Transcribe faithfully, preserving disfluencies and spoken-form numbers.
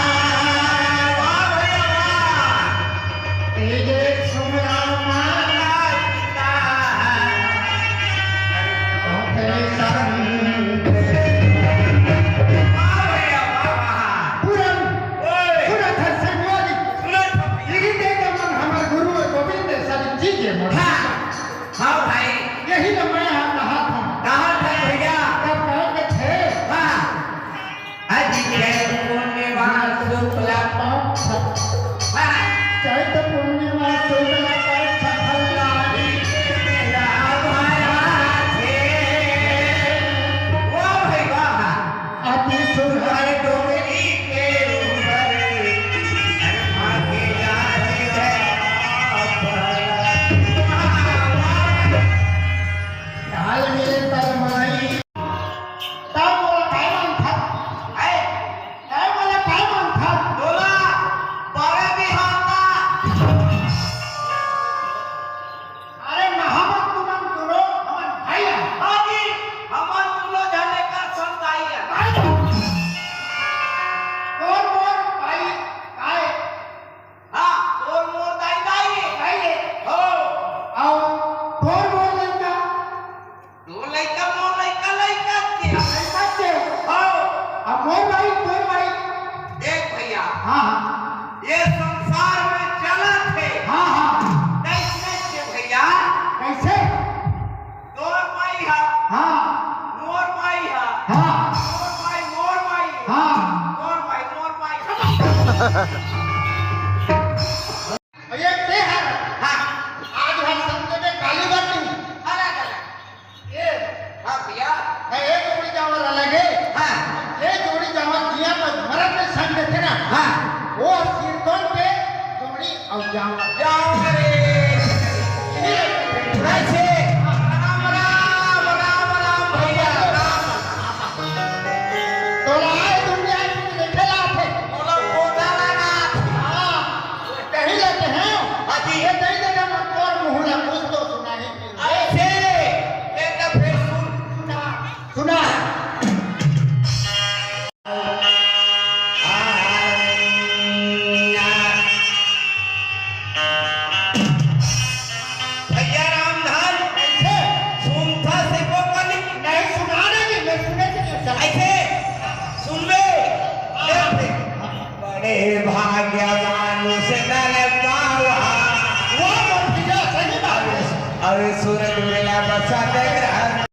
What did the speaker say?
वाह भैया वाह। तेजे सुमरा माता सीता। ओकरे संग। वाह भैया वाह वाह। पूरन ओए। पूरा घर संगवारी। सुनत हो भैया। यही दे दमन हमर गुरु गोविंद सारी जी के मोर। हाँ। हाँ भाई। यही तो मैं हाँ कहा था। कहा था भैया। तब कहा के थे। हाँ। अजी चैत पूर्णिमा शुक्ला पक्ष। हाँ। चैत पूर्णिमा शुक्ला पक्ष फलदारी के मेला भया छे। वाह भाई वाह। अति सुंदर डोंगरी के ऊपर अरे भाग्य याद है। वाह, वाह। ढाल मिले तरमाई। तब मोला काय मांगथस? आय, तब मोला काय मांगथस? बोला, बड़े बिहाता। अरे, ना हमन तुमन दुनो, हमन भाई हन। हाँ जी, हमन दुनो झन एकर संग दाई हन। भाई हन। तोर मोर भाई, काय? हाँ, तोर मोर दाई दाई। दाई हे। हो। अउ तोर मोर लइका? तोर लइका मोर लइका, लइका के। लइका के? हो। अब मोर भाई, तोर भाई। देख भैया। हाँ, हाँ। ये संसार में चलत हे। हाँ, हाँ। कैसे के भैया? कैसे? तोर माई हा। हाँ। मोर माई हा। हाँ। मोर माई, मोर माई। हाँ। मोर माई, मोर माई। अरे ते हर। हाँ। आज हर संत में काली बाटी। अरे, अरे। ये। हाँ भैया। मैं एक जोड़ी चावल अलग है। हाँ। ये जोड़ी चावल जिया में मरद में संग थे ना। हाँ। वो सिरदोन पे जोड़ी अउ जावत। जावत रे। ऐसे। राम राम, राम राम भैया, राम। तोला आए दुनिया में बैठे लाथे। तोला पौधा लगा। हाँ। कहीं लेते हैं। हाँ जी। ये दे देना मत, तोर मुँह ला कुछ तो सुना ही नहीं। ऐसे। ये तो फिर सुन। सुना। सुना।